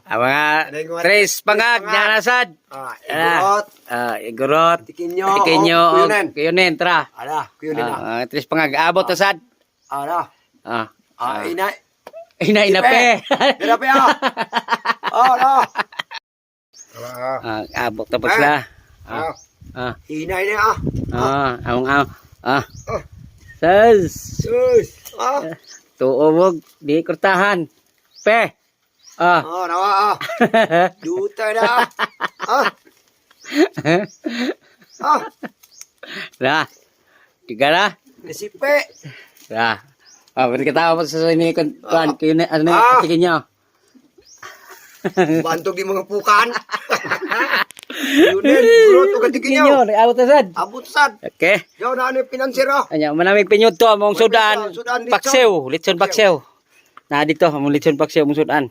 Ang mga tres pangag, nanasad. Ah, Igorot. Ah, Igorot. Tikinyo. Tikinyo. O, Kuyunen. Kuyunen, tara. Ala, kuyunen na. Ah, tres pangag. Abot na sad. Ala. Ah. Ah, ina. Ina ina pe. Ina pe ah. Ala. Ah, Ah, abot na po sila. Ah. ah. Ah. Ina ina ah. Ah, among ah. Ah. Ah. Sas. Sus. Ah. Tuobog di kurtahan. Pe. Ah. Ah, nawa ah. Duta na ah. Ah. Ah. Ra. Tiga ra. Nasipe. Ra. Ah, beri kita apa sa ini kan tuan kini ano Ah. tingin niyo. Bantog di mga pukan. Kuyunen, igorot o tikinyo. Abot na sad. Abot sad. Okay. Yaw na ano yung finansero. Anya manamig pinyod to among sudan. Sudan, litson. Paksiw, litson paksiw. Na dito among litson paksiw among sudan.